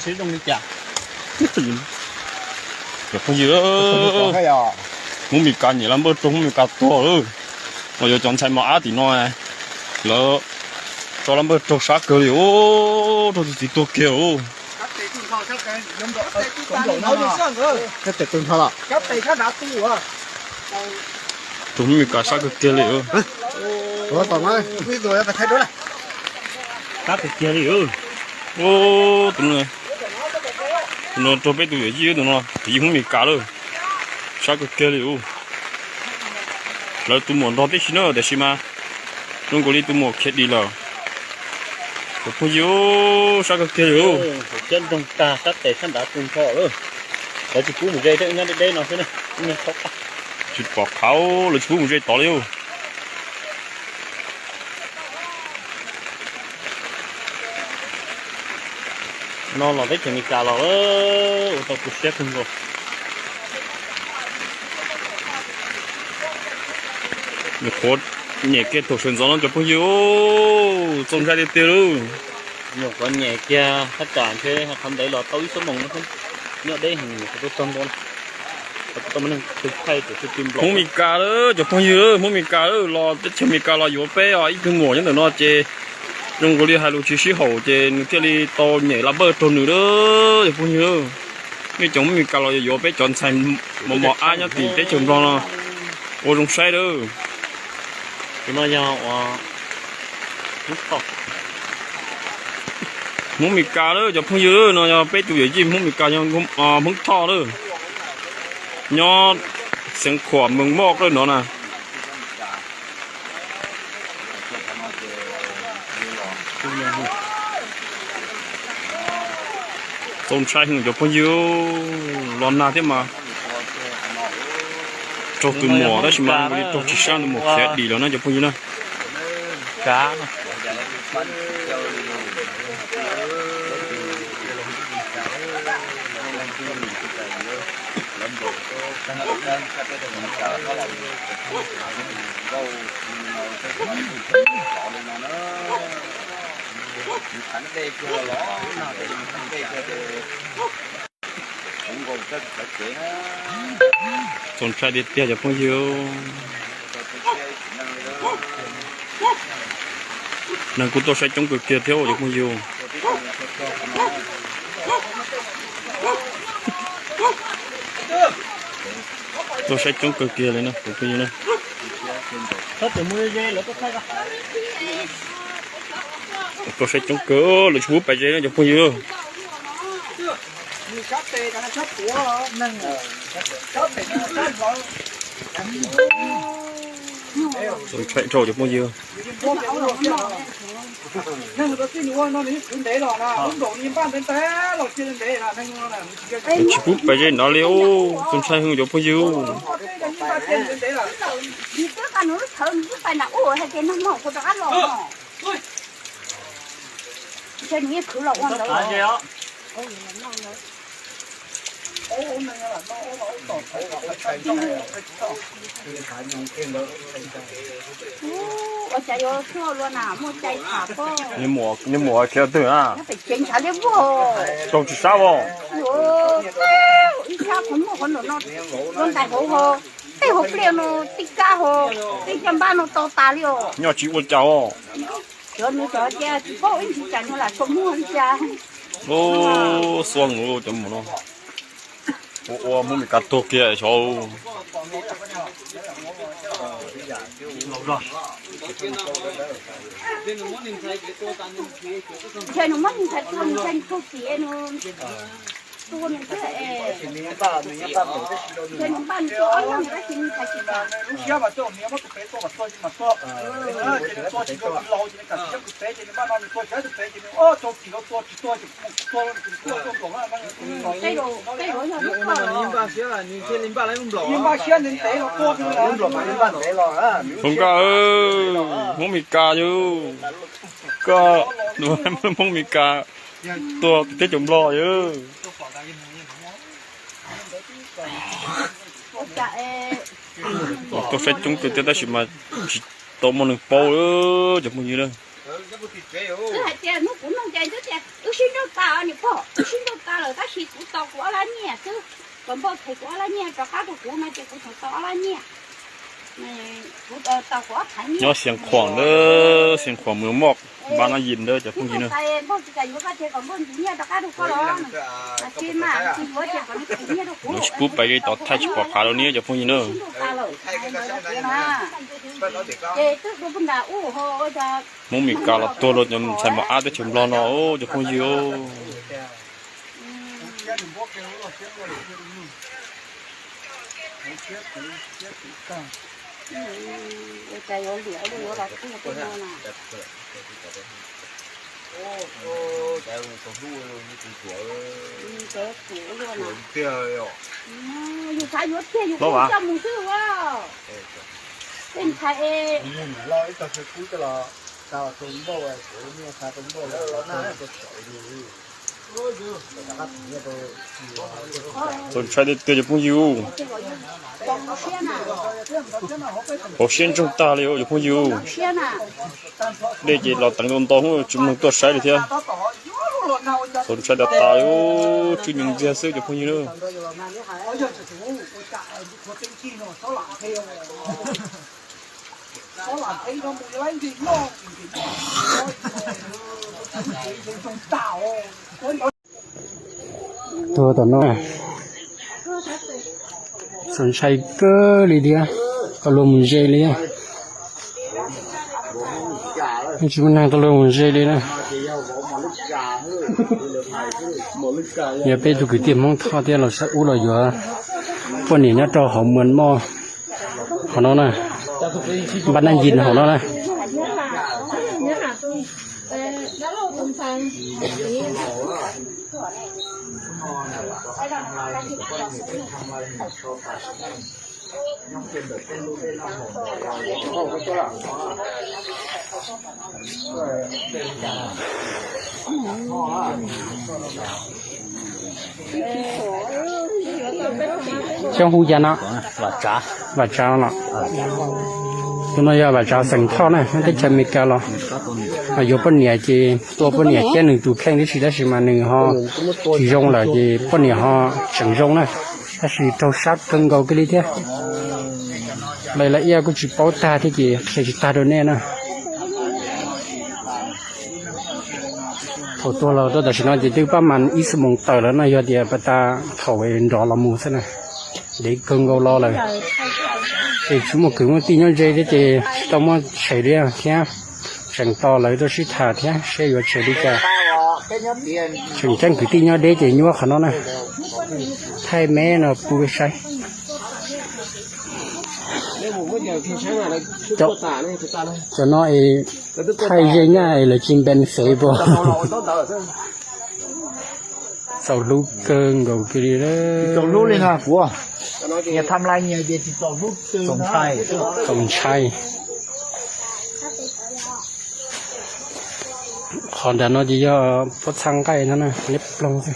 Sib zoo li cas? Cov phooj ywg, Hmoob Mes Kas nyem laj npawj raug Hmoob Mes Kas tuag lawm. Los yuav cov ntxhais mos ab tim no, lawv tso laj npawj raug sab kawg li os, raug txiv tuag kiag os. Raug Hmoob Mes Kas sab kawg kiag li. Sab kawg kiag li. Tus no, tus no raug peb tus yawm yij, tus no yawm yij Hmoob Mes Kas lawm. Sab kawg kiag li. Lawv tus muam nrog tib si na, tiam sis mas zoo nkaus li tus muam khiav dim lawm. Cov phooj ywg, sab kawg kiag li. Hauv siab nroog tag, sab tes sab nrad tu nrho lawm. Lawv tsis pub mus ze thiab, nyob deb deb no xwb na. Tsis pom qab, lawv tsis pub mus ze tod li. No los teb chaws Amelikas los, ua tau tu siab kawg nkaus. Nyuam qhuav nyem kiag thaum sawv ntxov no cov phooj ywg, txaus ntshai tiag tiag lauj. Nyuam qhuav nyem kiag thaj tsam ntshe qhov ntawd los tau ib xuab moos no, nyob deb heev, nyuam qhuav tuaj txog ntua no. Hmoob Mes Kas lawm cov phooj ywg, Hmoob Mes Kas lawm, los teb chaws Amelikas los yuav peb os, ib tug muam nyob ntawm no ces zoo nkaus li hais lus tsis sib haum ces nws thiaj li tau nyem laj npawj raug nws lawm cov phooj ywg. Nej cov Hmoob Mes Kas los yuav peb cov ntxhais mos mos ab nyob tim teb chaws Nplog no, ua zoo saib lawm. Hmoob Mes Kas lawm cov phooj ywg, no yog peb tus yawm yij Hmoob Mes Kas, yog Hmoob Thoj lawm, nyob Xeev Khuam Mees Moj lawm no na. Txaus ntshai heev cov phooj ywg, los nag thiab mas raug tus muam tab sis mas raug tsis sab, tus muam khiav dim lawm na cov phooj ywg na. Txaus ntshai tiag tiag cov phooj ywg. Neeg kuj tuaj saib coob kawg kiag thiab cov phooj ywg. Tuaj saib coob kawg kiag li na cov phooj ywg na. Tuaj saib coob kawg, lawv tsis pub pais ze na cov phooj ywg. Txaus ntshai dhau cov phooj ywg. Tsis pub pais ze nrad li, txaus ntshai heev cov phooj ywg. Ua cas yuav tshuaj luaj na, muaj cai tham pob. Nws muam khiav twg na? Nyob pem tsev ntshav liab vog. Raug tsis sab os. Ib sab qhov muag qhov nraum no, luaj ntais hauv ho, tej hauv pliaj no, tej kab ho, tej caj npab no to tas li os. Nyob tsis ua cas os. Cov nws cov tias tsis paub ib ntsis cas nws lam tso muag li cas. Ub, xuab nkaus cov muam no. Ua ua Hmoob Mes Kas tuag kiag xyov. Ntshe nws muab nws ntxhais tua, ntshe nws raug txim nws tua nws thiab es. Ntshe nws npaj nws tua ob leeg tab sis nws ntxhais tsis kam. Tej zaum, tej zaum yog lub koj los. Hluas nkauj, Hmoob Mes Kas yog, koj Hmoob Mes Kas tuag teb chaws Nplog yog. Tuaj saib coob kawg thiab tab sis mas tsis tau muaj neeg paub cov phooj ywg na. Wb hais tias hnub kuv nug ces twb tias wb sib nrog tas os niam pog. Kuv tau kuv ob lab nyiaj xwb, kom npauj them kuv ob lab nyiaj rov qab rau kuv no ces kuv tseem tau ob lab nyiaj. Kuv tau kuv ob phav nyiaj. Nyob Xiav Khuam na, Xiav Khuam mus moj npab nab yim ntawd cov phooj ywg na. Npauj tsis kam yuav koj ces kom npauj ntxiv nyiaj rov qab rau koj los. Mas tsis mas tsis yuav ces kom nws them nyiaj rau kuv. Nws tsis pub pais li, tod thaij tsis pom qab rau nws cov phooj ywg na. Ces twb rau pug nram ub ho ua cas Hmoob Mes Kas los tuag rau cov ntxhais mos ab teb chaws Nplog no cov phooj ywg. Yus xav yuav tiag yus kuj coj mus xwb. Tej ntxhais es Txaus ntshai tiag tiag cov phooj ywg. Hauv siab ntsoog tag li cov phooj ywg. Dej ces los teev tau ntau hnub tsis muaj neeg tuaj saib li thiab. Txaus ntshai tas tas, tswb nyoos ntxiag xwb cov phooj ywg na. Tuag tom no, txaus ntshai kawg li thiab, tau luag mus ze li. Tsis muaj neeg tau luag mus ze li na. Yog peb tug kwv tij Hmoob Thoj thiab los sab ub los yuav poj niam nyob rau hauv Muas Moj hauv no na, npab nab yim hauv no na. Xyoob hu cas no? Vam Tsav los? Tus no yog Vam Tsav xeem Thoj na, nyob teb chaws Amelikas los. Yuav poj niam ces tua poj niam thiab nws tus kheej tib si tab sis mas nws ho tsis zoo lawm ces poj niam ho tseem zoo na. Tab sis raug sab kawg nkaus kiag li thiab. Lawv la iab kuj tsis paub tag thiab ces qhia tsis tag rau nej na. Thaum tuag los rau tam sim no ces twb pab mas ib xuab moos tawm lawm no, yog tias pas tas thaum nrov los mus xwb na, ntev kawg nkaus los lawm. Ces tsis muaj kwv muaj tij nyob ze thiab ces tsis tau muaj tshem li thiab, tseem tos lawv tuaj sib tham thiab seb yuav tshem li cas. Tseem ceeb kwv tij nyob deb ces nyuaj qhov no na. Thaij me no pub peb saib. Cov no es thaij ze nyaj es lawv tsis npe xev puas? Txaus hlub kawg nkaus kiag li. Txaus ntshai. Qhov nram no ces yog pob txha nqaij no na, liab ploog xwb.